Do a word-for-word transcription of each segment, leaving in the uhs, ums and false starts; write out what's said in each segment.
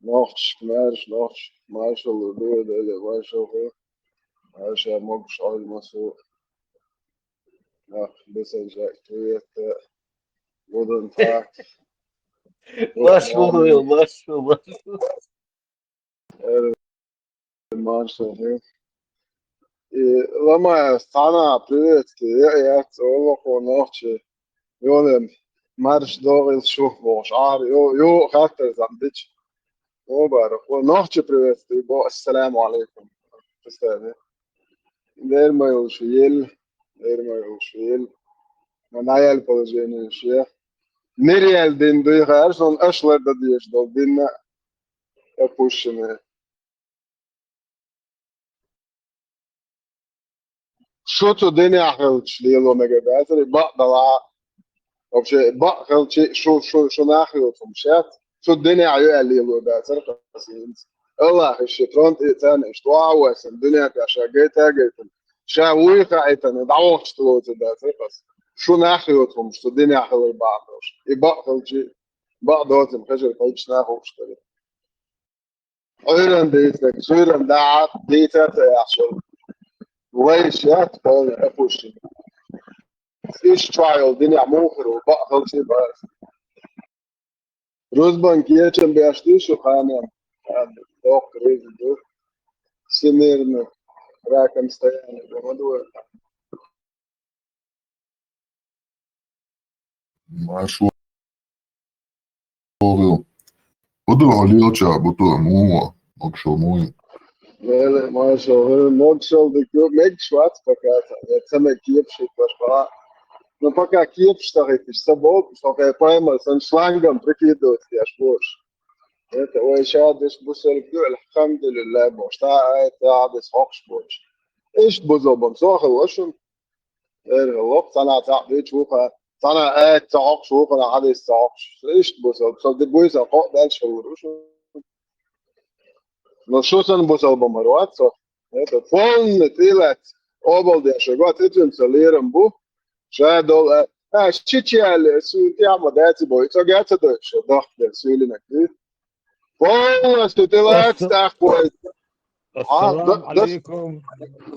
Нохчашка маьрша, нохчашка маршалла ду, Дела маршалла хуьлда. Марша могуш Ӏойла массо а. Нах, бисен жак, привет, э, гуден так. Маршалла хуьлда, маршалла, маршалла. Э, маршалла хуьлда. И ламай цхьана приветствие яц, олохо нохчи. Йолем, марш догӀил шух бохуш. Ара, йо, йо, хаттар зам дича. Мубарак. О, нохчи приветствие бо, ассаламу алейкум. Представь. Дер ма йолуш ел, дер ма йолуш ел. Ма наял положение ше. Нир ял дин дуй хар, сон аш лар да деш дол динна. Опущенная. Шу цу динехь хилча лело мегар дацара, бакъ дала. Вообще, бакъ хилча, шу, шу, шу нах йоцу хӀума шаьц. Цу динехь ю аьлла лело дацара хӀинца. Аллахьа шен трон тӀе а царна иштта ваха а ваьссина, дуьнен тӀехь ша гайта а гайтина, ша вуй хаийтина, дӀавахча тулоцур дацара хӀинца. Шу нах йоцу хӀумаш цу динехь хилар бахьана долуш. И бакъ хилча, бакъ доцург хезар хилча нах хууш дара. Ӏуьйранна дийцинарг, суьйранна дӀа а дийца а ца яхьаш йолу. Вайша яц, тхуна а хӀуш. Иштта чохь йолу динехь муха хир ву, бакъ хилчий бара. Рузбан кечам беш дуй шу кхана? Доккха реза ду. Всемирно раком стояли, ма ду. Маршо хила. ХӀун ду хьо лелача бу ту, муха, могушалла муха? Леле, маршо хила, могушалла дика ю, мегаш вац пока, я ца мега кепаш хӀиттош бахьа. Ну, пока кепаш ца хӀитташ, ца боху, со кхе паймар, сан шлангом прикидываться деш бохуш. Это вай ша деш бусалба ду, алхьамдулиллахӀ, бохуш, та а, та а деш хьокхуш бохуш. Иштта бузо бан, со хилла шуна. Эр хӀаллакх, цхьана цхьаъ дуьйцу вукхара, цхьана аят ца хьокхуш, вукхара хьадис ца хьокхуш. Иштта бусалба, со ди буй сан кхоъ даьлча хилла ву шу. Ну, шу санна бусалба бан мара вац со. Это полный тӀелаьцна. Обалдеш, вац, и цуьнца лерам бу. Ша долу, а, а, шича яьлла, суьйла тӀехь ма дац и бой. ЦӀога яц а дойуш, дахка дерг суьйлинарг дуьйцу. Полностью тӀелаьцна тӀаккха вай. А, ассаламу да-, да-, алейкум.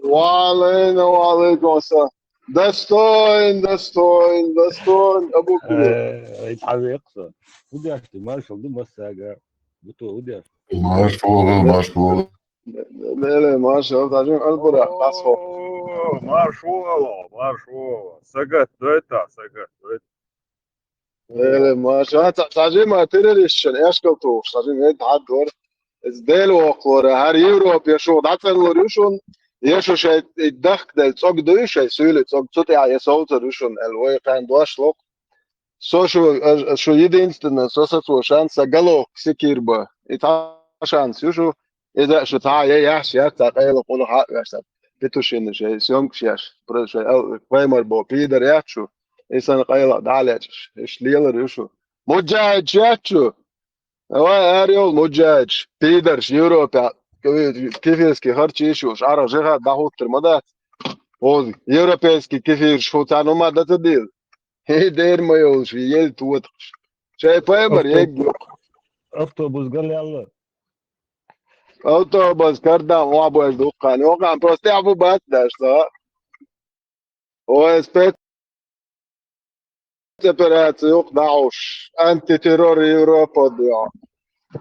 Ва алейна, ва алейкум ассалам. Достойно, достойно, достойно, Абу Кирилл. Э, ай, хьан веккха со? ХӀун деш ду, маршалла ду массаьрга? Бу ту хӀун деш? Маршалла, маршалла. Леле, маршалла, тажин албура, хасхо. О, маршалла, маршалла. Сагат дойта, сагат дойта. Э, маша, ца-, цхьа жима террористашна эшкал тухуш, цхьа жима вед хьаддора. Иза Дела воккхалора, хӀара Европе шу дӀацӀанлур ю шуна, я шу шайн и дахка делла цӀог дуй, шайн суьйли цӀог, цу тӀехь я совцар ю шуна, аьлла, вай кхаьн дош локху. Со шу, а, шу единственный, со сацо шанс, сан головка секира бан. И цхьа шанс ю шу, иза а шу цхьа а яй яхьаш яц, цхьа къайла къула хьа а веш, цхьа петушина шайн съёмкаш еш, про-, шайн ал-, паймар бо, пидар яц шу, и сан къайла дӀа а лечкъаш, иштта лелар ю шу. Муджахьидаш яц шу? Давай, ара йолу муджахьидаш, пидарш, Европе, кефирский харчи йиш йолуш, Ӏарах жихад дӀахӀуттур ма дац. Оцу европейский кефирш хӀу царна хӀума дан ца дийла? ХӀей, дера ма йолуш, ел тотакхаш. Шайн паймар Авто-, егга ю. Автобус галъяьлла. Автобус кардан вабош дуккхана. Йокъан просто тӀехь бу бац даш ца. Ой, спецоперация юкъа дӀахьуш. Антитеррор Европа дӀа.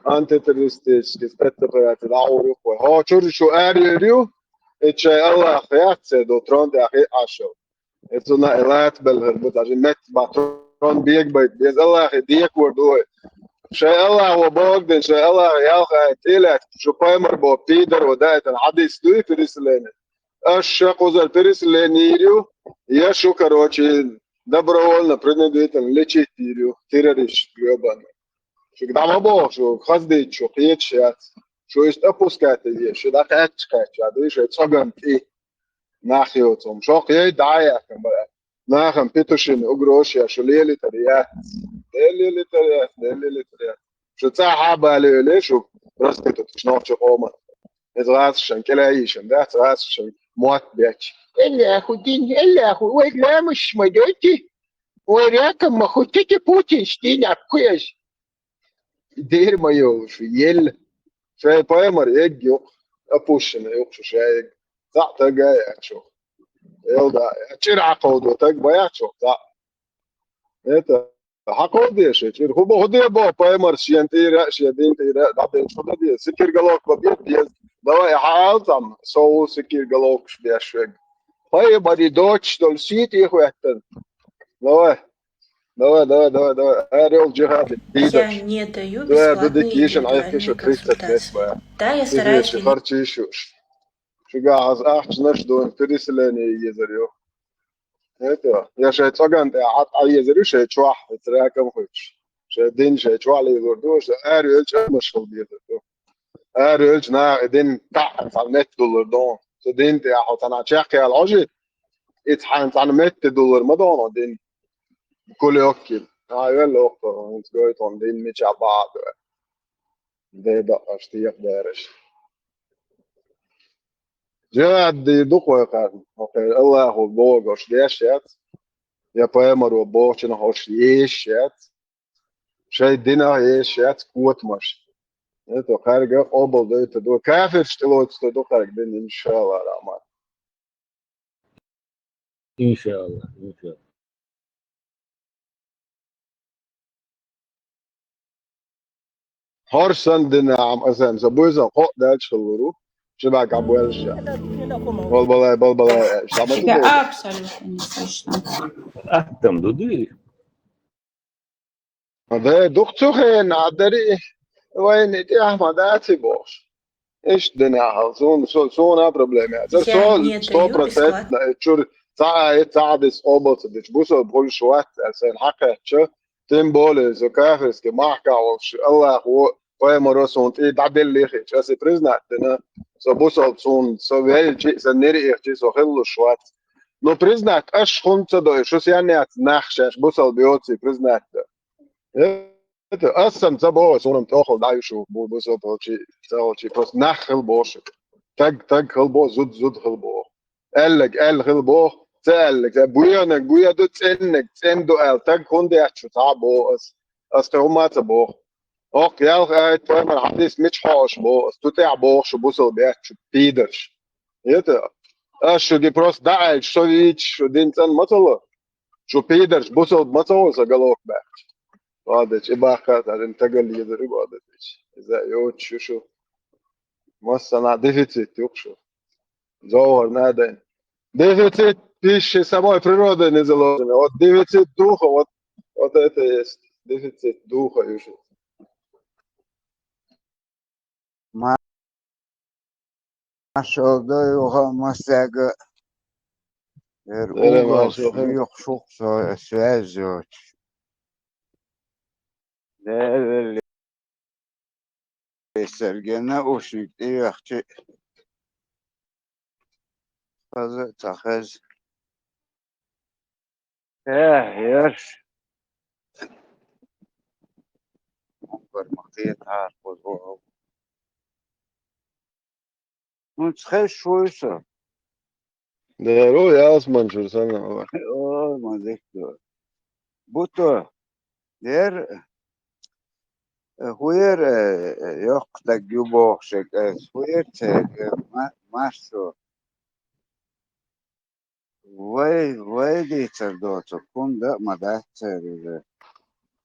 Антитеррористический спецоперация дӀахьур ю вай. Хьо чуьра шу аьррир ю, и шайн Аллах яц церан ду, трон тӀехь хиъ Ӏаш йолу. И цунна и лаца белхар бу, даже метта бан трон бегабайта беза, Аллахе декор ду вай. Шайн Аллахо богдина, шайн Аллахе ялх аят тӀелаьцна, шу паймар бо пидар ван даийтина хьадис дуй переселение. Аш ша кхузара переселение йийр ю, я шу, короче, добровольно принудительно лечить йийр ю, террорист грёбаный. Шуьга дӀа ма боху, шу хаздийта шу кхеташ яц. Шу иштта опускать е, шу дӀакхаьчча кхаьчча, дуй шайн цӀоган тӀе. Нах йоцу хӀума. Шоккха яй дӀа а яьккхина бара. Нахана петушина угрозаш еш, шу лелийтар яц. Дела лелийтар яц, Дела лелийтар яц. Шу цӀахь а бале а ле, шу проституташ нохчийн къоман. Иза гӀазашна кӀелайийшина дац, гӀазашна мотт беча. Эллаху дин, Эллаху, вай ламаш ма дойти, вай ракам ма хӀуттити Путин стинак кхуьяш. Дера ма йолуш, ел. Шайн пайхамар эгга юкъ, опущенный юкъ шу шайн эгга. Цхьаъ тага а яц шу. Эл да, чӀир Ӏакховдо таг бац шу цхьаъ. Это, хьакховдо шайн чӀир. ХӀун бо-, хӀун де боху пайхамар шен тӀера а, шен дин тӀера а, дӀадевлча хӀун дан деза? Сикир головка бан бир деза. Давай, хьаала цхьамма, со ву сикир головкаш беш верг. Пайхамаре доцуш долу сий тӀе а хӀоьттина. Давай. Давай, давай, давай, давай. Ара йолу джихад. Дийдаш. Я не даю бесплатные индивидуальные консультации. Да, я стараюсь. Харчийша шу. Шуьгахь аса ахчанаш а дуьйна, переселение езар ю. Это, я шайн цӀоган тӀехь Ӏад Ӏан езар ю шайн чохь, и цракам хуьттуш. Шайн дин шайн чохь лелор ду, шайн ара йолчу аммаш хила дезар ду. Ара йолчу наха и дин таӀ цхьана метта дуллур ду. Цу дин тӀехь хьо цхьана чекхъяла хьожи, и цхьана цхьана метта дуллур ма ду хьуна дин. Кулёккин. А, йоьлла воккха, хӀинца гойту хьуна дин мичахь бахьа а ду. Ден бакъаш, текхадараш. Джихад дийр ду-кх вай кхарна. Хьо кхеран Аллахо бохург деш яц, я пайхамаро бохучунах езаш яц, шайн динах езаш яц котамаш. Это кхаьрга къобалдойтур ду. Кафирш тӀелоцур ду кхаьрга дин, иншаллахӀ рахьман. Иншаллахь, иншаллахь. ХӀорш санна дина Ӏам аса сан буьйсан кхоъ даьлча хилла ву. Ши бӀаьрг Ӏабоьллуш яц. Балбалай, балбалай, аьлча, дӀа ма ду. Тебя абсолютно не слышно. Аттам ду дуй? Де, дукха цу хенахь дари, вайна и тӀехь ма дац и бохуш. Иштта дина ахьа, суна, со-, суна а проблема яц. Со сто процентов чуьра цхьа а, цхьа а дис къобал ца дича, бусалба хуьлуш вац аьлла сайна хьакхаьчча, тем более со кафирский махкахь волуш, Аллахо, пайхамаро суна тӀе дӀаделлий хиъча, аса и признать дина, со бусалба суна, со велчи а, сан нира ихчи а, со хилалуш вац. Ну, признать аш хӀунда ца дой, шу сен яц нах шаьш бусалба йоций признать дан? Это, ас санна ца боху, суна-м тӀехула дӀа ю шу, бу-, бусалба хилчий, ца хилчий, просто нах хила боху шу. Таг, таг хила боху, зуда, зуда хила боху. Аьлларг аьлла хила боху, ца аьлларг ца, буьйнарг буьйна ду, цӀеннарг цӀена ду аьлла, таг хӀунда яц шу цхьа а боху ас. Ас кхин хӀумма а ца боху. Оккха ялх аят пайхамар хьадис мича хьош боху ас, цу тӀехь боху шу бусалба яц шу, пидарш. Это, ас шуьга просто дӀааьлча, со вийча, шу дин цӀан ма ца ло. Шу пидарш бусалба ма ца гӀо сан галок баьхча. Бадеча, и бахка а царна тагал лезар ю бадеча. Иза йоцуш ю шу. Массанхьа дефицит ю-кх шу. Зовхар надайн. Дефицит пищи самой природой не заложено. Вот дефицит духа, вот, вот это есть. Дефицит духа ю шу. Ма-, маршалла ду юха а массаьрга а. Эр Дера угӀалш маршалла. Лоьхуш ву-кх со, связь йоцуш. Дера велли, сергена наушник тӀеоьхчи. Хаза а ца хеза. Э, ерш. Бар ма кхета хьархуз ву. ХӀунца хезаш вуй со? Дера ву, ялсманчуьра санна. Ой, ма дика ду. Буто, дера, хӀун яра, э, йоккха стаг ю боху шега аса? ХӀун яра церан, э, ма-, маршо? Вай, вай дийцар доцург хӀунда а ма дац церан иза.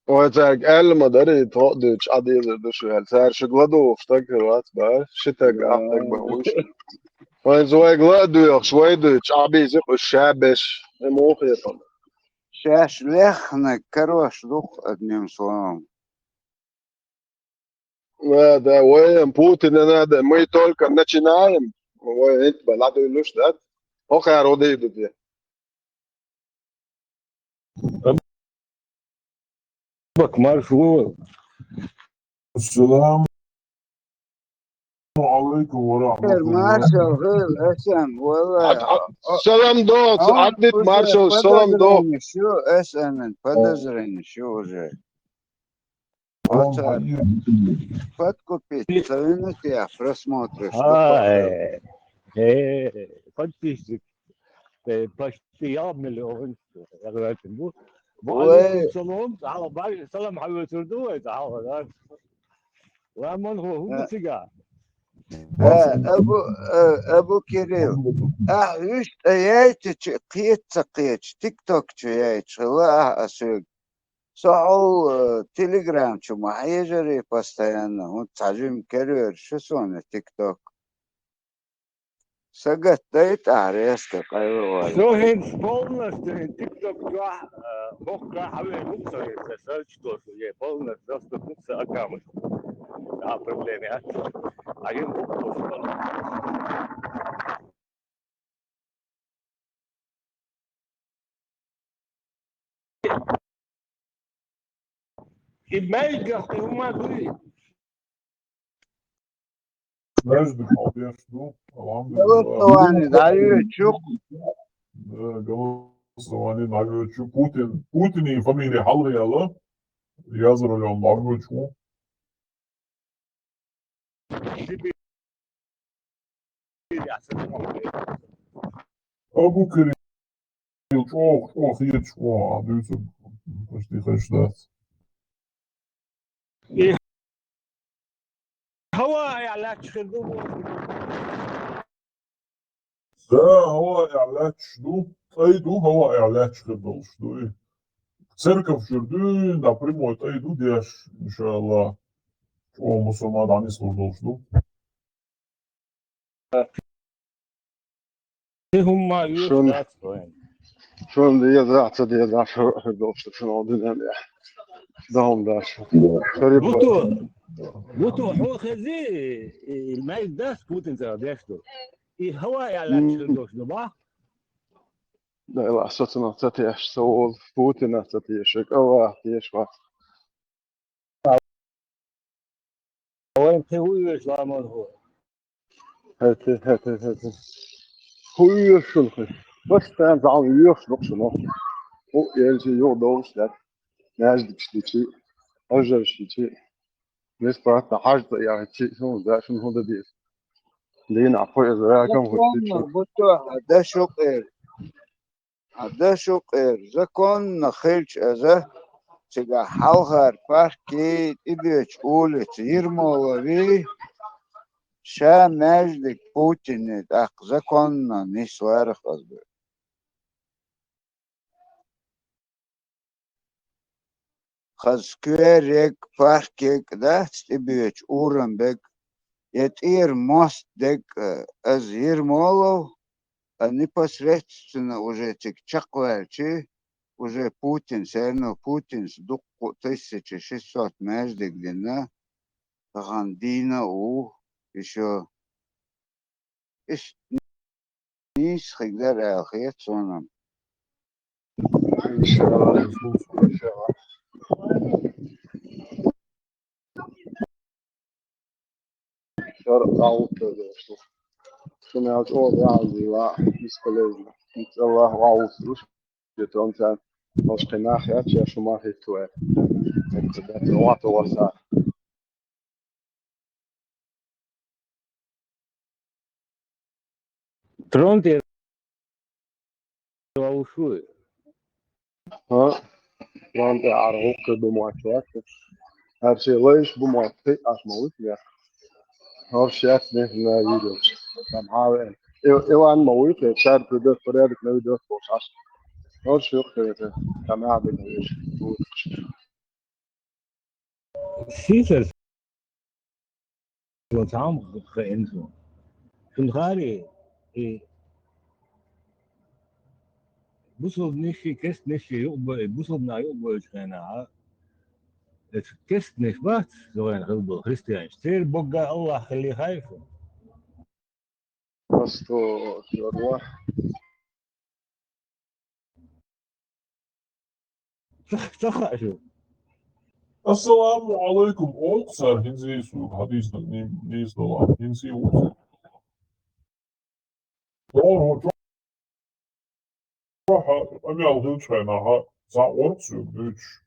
Вай цаьрга аьлла ма дарий, тхо а дуьйцуш Ӏа дезар ду шу аьлла. Цара шуьга ладугӀуш стаг хир вац бара, ши стаг, ахь стаг бан вуьйш. Вайца вайга ла а доьхуш, вай дуьйцуш Ӏа бийзира уьш ша беш. И муха хетара? Шаьш лехнарг карош ду-кх, одним словом. Да, да, вай Путина надо, мы только начинаем. Вай хӀинца бан ладуьйлуш дац. ХӀокхара гӀо дийр ду те. Бак марш ву. Ассаламу алайкум ва рахматуллах. Маршал хила, Хасан, валлай. А, а, салам доц, а, Ӏаддит уже маршал, салам доц. Подозрение шу, Хасан, подозрение шу уже. Салам алейкум. Подкупить, ца вина те просмотры, что такое? Э, подписчик, э, почти я миллион. Я говорю, бу-, бу-, ой. Салам, а, ба-, салам, хьан вуьйцур ду вай, а, да? Ламан хӀу, хӀу Э. цига? Э, Абу, э, Абу Кирилл. Ахь уьш тӀе яйтича, кхета ца кхеташ, тикток чу яйташ хила ахь а соьга. Со хьол, э, телеграм чу ма хьежарий постоянно, хӀунда цхьа жима кервер шу суна тикток. Сагатдайтахь резко къайлавала. Со хӀинца полностью хӀинца тикток чохь, э, боккха хьавер ву со хӀинца, сальчу дошу, е полностью доступ ву со аккаунт. А проблема яц. А хӀинца бу И маьждигах кхин хӀума дуй? Маьждиг хьалдеш ду, алхьамдулиллах. Голосование дӀайоьчу. Да, голосование дӀайоьчу. Путин, Путинан фамилия хьалха яла, язралён дӀайоьчу. Абу Кирилл, чӀогӀа, чӀогӀа хеташ, чӀогӀа дуьйцург, почти хезаш дац. И хӀаваэхь лаьтташ хир ду. Да, хӀаваэхь лаьтташ ду, тӀай ду, хӀаваэхь лаьтташ хир долуш ду и. Церковь чуьра дуьйна, да, прямой тӀай ду деш, иншааллах. ЧӀогӀа мусульман дӀанислур долуш ду. И хӀумма юьйцуш Шун, дац вайн. Шун деза, ца деза, шун долуш ду, шун дуьнен я. Дом даш. Шарип. Буту, Буту, хьо хези, и, и, май дас Путин цара деш ду. И хӀаваэхь лаьтташ хир долуш ду, бах? Да, ила, со цунах ца теш, со волу Путинах ца теш, кӀава теш вац. Вайн кхин хӀу оьшу ламан хӀу? ХӀета, хӀета, хӀета. ХӀу оьшу шуна кхин? Постоянно зӀаман оьшу ду-кх шуна. ХӀу элча юха довш дац. Маьждигаш дичи, хьажарш дичи. Бесплатно хьаж ца яхьичи, шуна да, шуна хӀун дан деза? Дийнахь кху эзар ракам хӀуттичи. Законно бу тохьа, да шукъер. Хьан дашо кхера, законно хилча аза, цигахь хьалхара парки, тӀебечу улица, Ермолови, ша маьждиг Путине тӀаккха законно нисларах аза бу. Хаза скверик, паркик дац тӀебечу, урам бег, я тӀера мост дег, э, аз Ермолов, а непосредственно уже цига чекхваьлчи, уже Путин, все равно Путинс дуккха тысяча шестьсот маьждиг дина, тахана дийна а ву, ещё. Иштта нийса хир дара аьлла хета суна. Иншаллах. Иншаллах. Шуна аьлла чӀогӀа ваьлла, бесполезно. Аллах ваалуш. Ютон царна, хӀорш кхин нах яц, я шу ма хӀитта вай. ХӀетта дац, вата васа. Трон тӀера вовшуй. ХӀа? Ван тӀе Ӏара гӀуллакх ду мотташ вац. ХӀара шен лайш бу мотташ, кхин Ӏаш ма вуьту вех. ХӀорш яц нехана видео. Там хьавеана. И, Иван ма вуй, кхин цара придёт порядок наведёт бохуш Ӏаш. ХӀорш юккъе, там хьабина веш. Сийсара цхьа хӀума хаьа суна. Шуна хаьарий, и бусалбанашший, керстанашший юкъабо-, и бусалбанаш юкъабойтучу хенахь, эцу керстанаш бац, зовлана хила болу христианаш, церан богга Аллах хилла хаьий шуна? Астагфируллах. Ца, ца хаьа шу. Ассаламу алайкум, олу цара, хӀинца суна хьадийсина ни-, нийса долу, хӀинца ву. ТӀаккха чохь къамел хилчхьайнахьа, цхьа оркъ соьга дуьйцуш.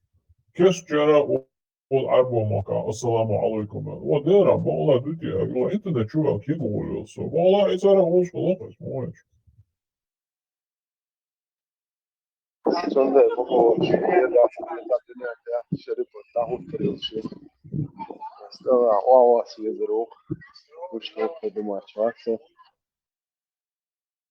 Кестачара олу Ӏарбо махка, ассаламу алайкум. О, дера, бакъала дуьти, аьлла, интернет чу ваьлла кхин гӀо йолу со. Бакъала, и цара гӀо йолуш хилла, ас ма вайчу. Цундела бакъо, шерипа дӀахӀуттур йолуш. а, а, а, а, а,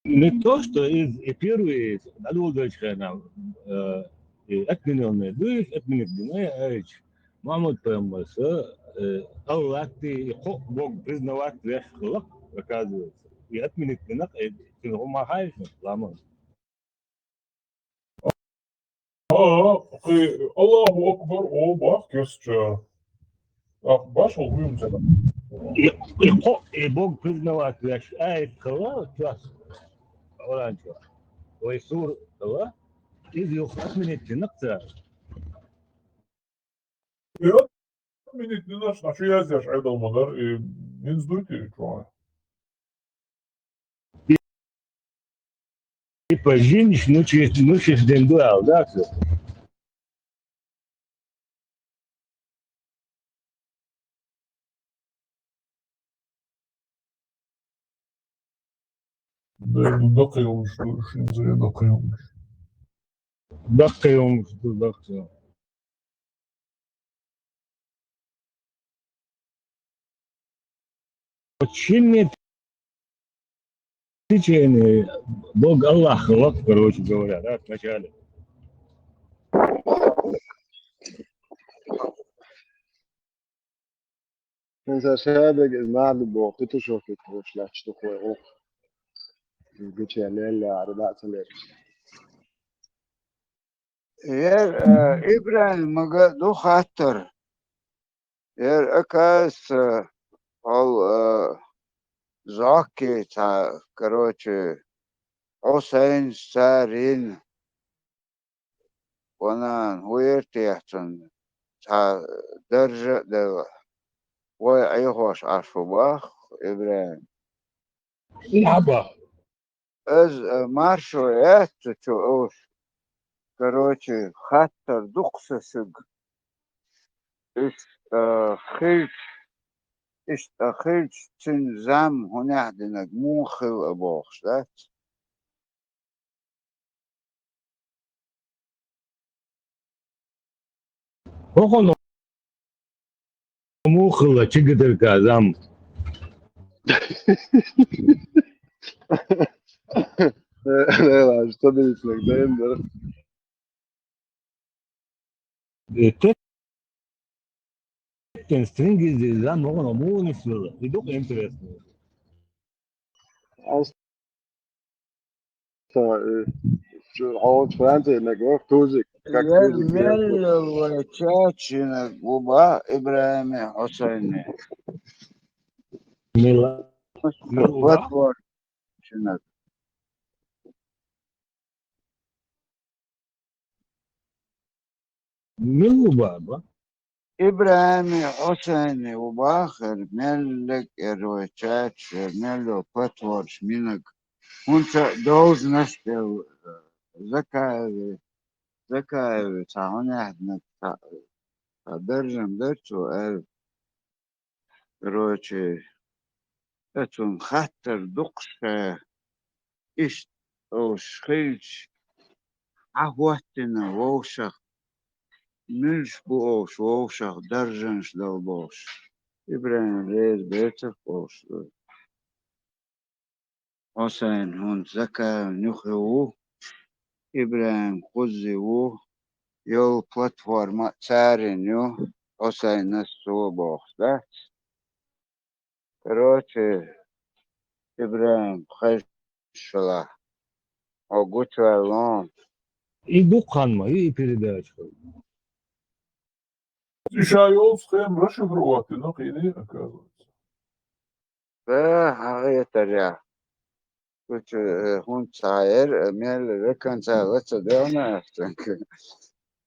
Не то, что из, и первый из, дӀадоладелча хенахь, э, и отменённый дуй, отменить дина, аьлча, Мухьаммад-пайхамара, э, Аллах тӀе и кхо Бог признавать веш хилла, оказывается. И отменить дина, э, цуьнан хӀума хаьа шуна, ламаз. А, кхин Аллаху акбар олу боху керстачара. Ахь баш хӀума ца И, и кхо, и Бог признавать веш аят хилла, чохь, Къуръан чохь. Вай сура хилла, иза юха отменить дина-кх цара. И отменить дина, а чу яздеш Ӏедал ма дара, и хӀинца дуй те чохь? Типа жинаш нуьцкъ, нуьцкъ дина ду аьлла, да, цо? Дай, ну, даккхий хӀуманаш ду, шен зен даккхий хӀуманаш. Даккхий хӀуманаш ду, даккхий. Вот шина течение Бог Аллах хилла, короче говоря, да, вначале. Хьан сан шадерг иза нах ду боху, кхин тушо хӀуттуш лаьтташ ду хой гӀуллакх. Иза гуча лелла, ара дӀа а ца лерча. Яр, э, ИбрахӀимага ду хаттар. Яр, оказывается, хьол, э, зӀоккхий цхьа, короче, Хьусайнца цара йина. Ванан, хӀун яра техьа цунна? Цхьа даржа а делла, вай Ӏехош Ӏаш ву боху ИбрахӀим. Хьаба. Иза, э, маршо яц цу чу уьш. Короче, хаттар ду-кх сан шуьга. Иштта, э, хилча, иштта хилча, цуьнан зам хӀунехь динарг муха хилла а бохуш дац? ХӀокхуьнан муха хилла чигадарга зам? Лелаш, ца дийцинарг дайна дара. Э, те- Тен стрингизи зам хӀокхуьнан муха нисвелла? И ду-кх интересно. Ас та, э, чу-, хьо Францияга вара, Тузик, как Тузик, мел вай чачинарг ву боху ИбрахӀимий Хьусайний. Мила? Мила ву боху? Платформа чинарг. Мила ву боху? ИбрахӀимий Хьусайний ву боху хӀара, меллаг а вай чача, мел йолу платформаш минарг. ХӀунда аьлча должность делла, э, Закаеви, Закаеви цхьа хӀун яхьнарг цхьа, цхьа даржам дара цо аьлла. Короче, ткъа цунна хаттар ду-кх ша, иштта олуш хилча, хьахӀоттийна вовшах, муьлш бу олуш вовшах даржанаш дала бохуш. ИбрахӀим реза бецарх олуш ду. Хьусайн хӀунда Закаевн юххе ву, ИбрахӀим кхуззий ву, йолу платформа а царна ю, Хьусайнас цо бохуш дац. Короче, ИбрахӀим, хезаш хилахь, хьо гучуваьлла. И дукха хан ма ю и передача. И ша йолчу схема расшифровать дина кхийний, оказывается. Да, хьан хетарехь. Кучу, э, хӀунда ца хьаьра, э, мел веканца ла ца доьгӀна аьлла цуьнга.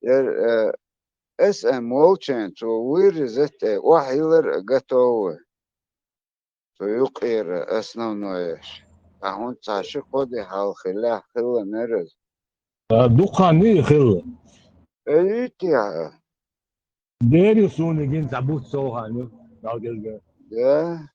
Яра, э, эс эм волчен цо вуьйриза тӀе охьайиллар а готовый. Цу юкъера основное. Ткъа хӀунда ца ши-кхо де хьалха хиллехь, хилла мер иза. А дукха хан ю и хилла? Э, итти хьа. Дери суна гин цхьа бутт сов хан ю, Далла гезга. Да?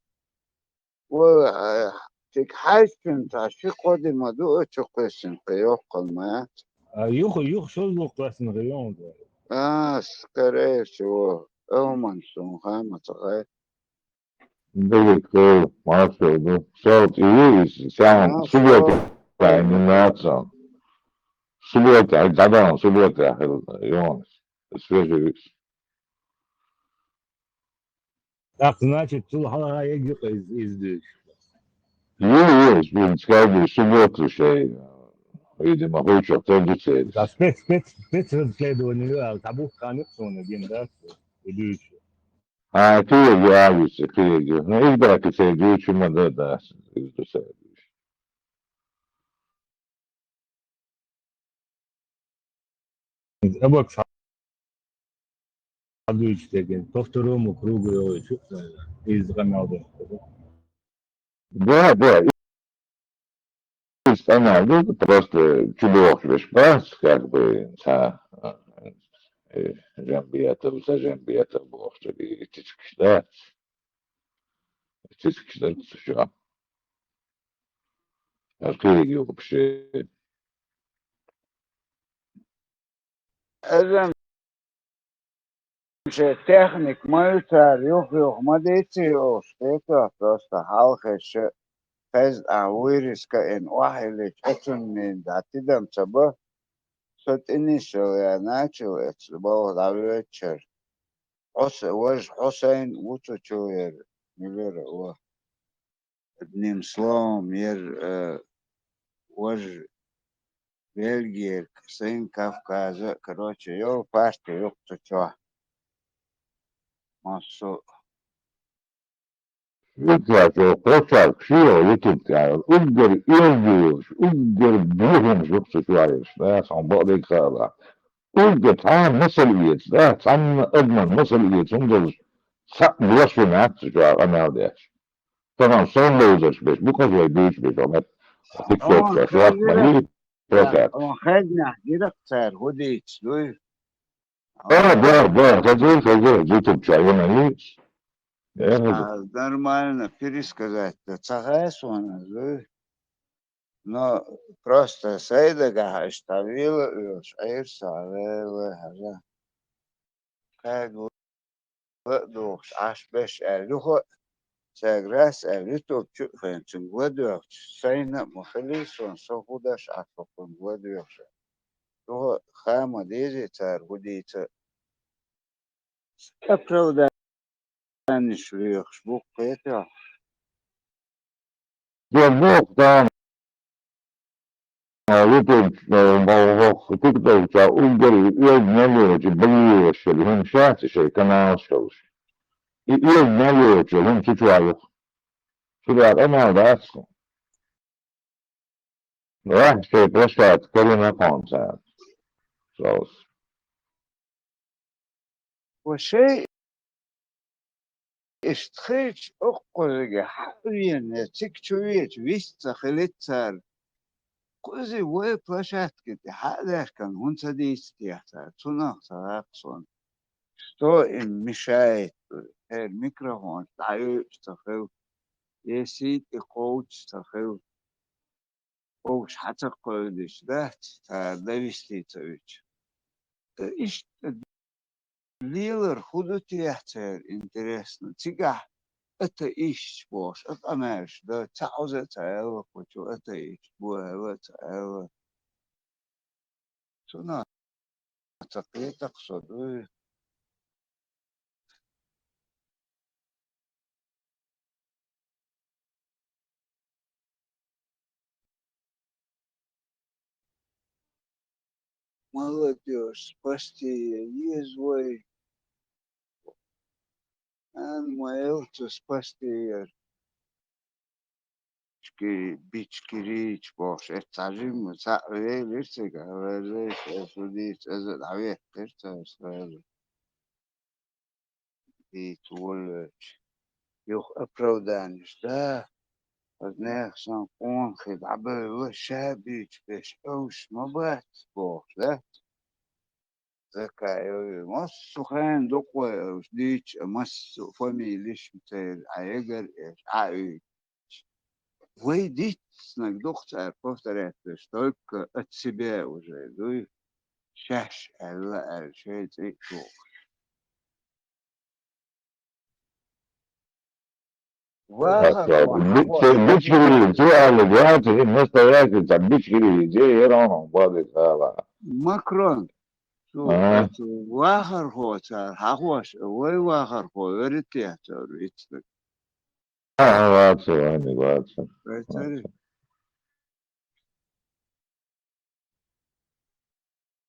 Вай, а, цига хьаьжчун цхьа ши-кхо де ма ду, а чу кхоьссина кхин йоккхалла ма яц. А юха, юха шозлагӀа кхоьссина хир ю хьуна. А, скорее всего. Ӏилманца суна хаа ма ца хаьа. Дерриг хӀу, маршо ду. Со цӀийи иза, сян, а, суббота, со, тайна нацан. Суббота, ай, дӀадаьлла, суббота, хӀу, Йонас. Свежий вис. Так, значит, цул хьалха егга юкъа из, из дуьйцу. Ю, ю, из, из, скажи, суббота шей, видимо, хуйчух, традиция. Да, спец-, спец-, спецрасследование, а, табух ханит суна, гин, да, и дуьйцу. А, кхиъ ю, а, виси, кхиъ ю. Ну, из баки цай дуьйцу, ма да, да, из ду цай дуьйцу. Из абакс хьадуьйцу дерг, по второму кругу йолуьйтуш ю, из къамел ду. Да, да, из къамел ду, просто чу бохуш берш бац, как бы, ца, э, Жамбетов, за Жамбетов бохуш, и цицкаш, да. Цицкаш дерг цу чохь. Ас кхериг юкъа пиши. Азам шайн техник ма ю цара, юх-юха ма дийций оцу, кхетахь, просто хьалхеша хезна ахь вуйриска ин охьахиллича, оцунна мин дӀа тидам ца бо, со тӀе нисъяла я начал эца, боху дӀавоьдучара. Хьо са-, важа Хьусайн ву цу чу яра, муьлара ву. Одним словом, яра, э, важа Бельгияра, сайна Кавказа, короче, йолу парти юкъа цу чохь. Массо а. Итт лаьцна площадка ши йолу ютуб тӀехь, уггар оьзда йолуш, уггар бохамаш юкъа цу чохь йолуш, да, сан бакъдерг хаалахь. Уггар цхьа а масал эца, да, цхьанна адаман масал эца хӀума долуш, цхьаъ дош ву маьтташ чохь къамел деш. Тахана сон ловзарш берш бу-кх вай дуьйцуш берш, хьо мет, тиктокера, хьо хезира, ма йий, да, просак. Хьо хезнехь гира-кх цара хӀун дийцу, дуй? А, да, да, хезира, хезира, ютуб чохь ю ма йий. Э, хезира. А, нормально, пересказать-то ца хаьа суна, дуй? Но просто сайн дагахь аша дӀавела а оьшуш, Ӏийра со Ӏа, вела хьажа. Кхаьга ла а духуш, Ӏаш беш аьлла, юха а цаьрга раз аьлла, ютуб чу а хиъна, цуьнга ладоьгӀча, сайна а ма хилий суна, со хӀун даш Ӏа со кхунга ладоьгӀуш. Юха а хаа ма дезий цара хӀун дийца а. Оправданеш лоьхуш бу-кх, кхетахь. Дел боху тахана, а, ютуб, а, боху, тиктокчохь уггар и оьзда мел йолчу бегийош йолу хӀума шаьш и шайн каналаш йолуш. И оьзда мел йолчу хӀума цу чохь ю-кх. Цу тӀехь къамел дац-кх. Ваьхьа шайн площадка карийна кхунна цара. Соус. Ва шайн иштта хилча, оккхузига хьа а веана, я цига чу веача, вист ца хилита цара. Кхузи вай площадка тӀе хьа а даьхкина, хӀунда ца дийца техьа цара? Цунах ца гӀаккха суна. Что им мешает? Церан микрофонаш дӀаюьйуш ца хилла, я сий тӀе кхочуш ца хилла. Вовш хьа ца кхевдича дац, цара довести ца вича. Э, иштта лелар хӀун ду техьа церан, интересно? Цигахь атеисташ бохуш, а къамелаш дан, цхьа хьоза а ца аьлла, кху чу атеист бу аьлла а ца аьлла. Цунах ца кхета-кх со, дуй. Молодёжь, спасти еза вай. Ан ма элча спасти яр. Бички-, бичкирийча бохуш, эццхьа жимма цхьаъ велира цига, вежарий, аса дийца, аса дӀаветтира цара сразу. Дийца волавелча, юха оправданеш, да, аса нехан сан къонахий дӀабевлла, ша буьйцу беш, овш ма бац, бохуш, да? Закаев, массо а хенахь дукха вай уьш дийцча, массо а фамилеш церан Ӏа егар а еш, Ӏа а уьйцу. Вай дицнарг дукха цара повторять деш, только от себя уже, дуй, шаьш аьлла аьлла, шайн цӀе а тухуш. Вахар Аса, хо, бичкери, хо. Бичкери, чу али, гуати, настоящий, ца бичкери, де, ерон, бади, хала. Макрон. Чу, а? Чу, вахар хо, цар, хахош, вай вахар хо, верите, цар, ицтак. А, ваца, вани, ваца. Ваца.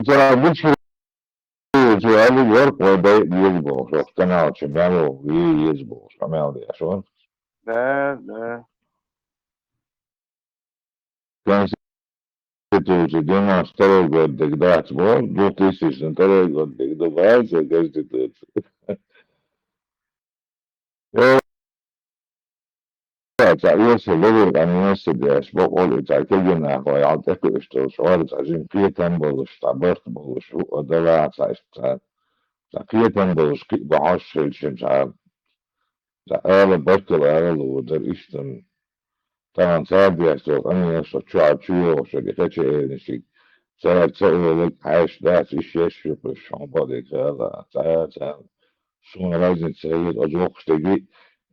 Ца бичкери, чу али, вар, кой, дай, езбо, шо, канал, чу, мяло, езбо, шо, мяло, я, шо. Да, да. Конституция девяносто второй год дегдац бо, двухтысячный второй год дегдубац Конституция. Э, ца если левый, конечно, деш, бо, оли, ца кегина, хо, я, так, что, шо, ца жим кхетам болуш, ца барт болуш, у, дала, ца, ца, ца кхетам болуш, ки, бахаш, шельчим, ца, Ца ала баккал ала лур дар иштта. Тахан цара деш долу къамелаш со чохь чу йогӀуш яра и хеча элнашиг. Цара ца олаг хьаьш дац, иш еш юкъуш, хьо бакъдерг хала. Цара, цара. Суна разница ца хета, оцу воккхачу дерриге,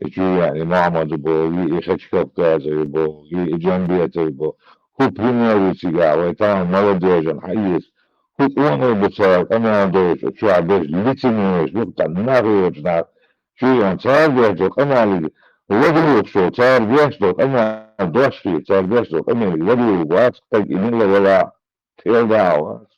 и чу яьхна Мохьмад боху, и хеча Кавказов боху, и Джамбетов боху. ХӀу пример ю цигахь, вай тахан молодежан хьаэца. ХӀу къонах бу цара къамел долчу, чохь дерш лицемераш, юкъа нах йоцу нах. Чуьйранна цара деш долу къамелиг ладугӀуш долу, цара деш долу къамел дош хир, цара деш долу къамелиг ладугӀур вац, стаг и милла вала, тӀелда а вац.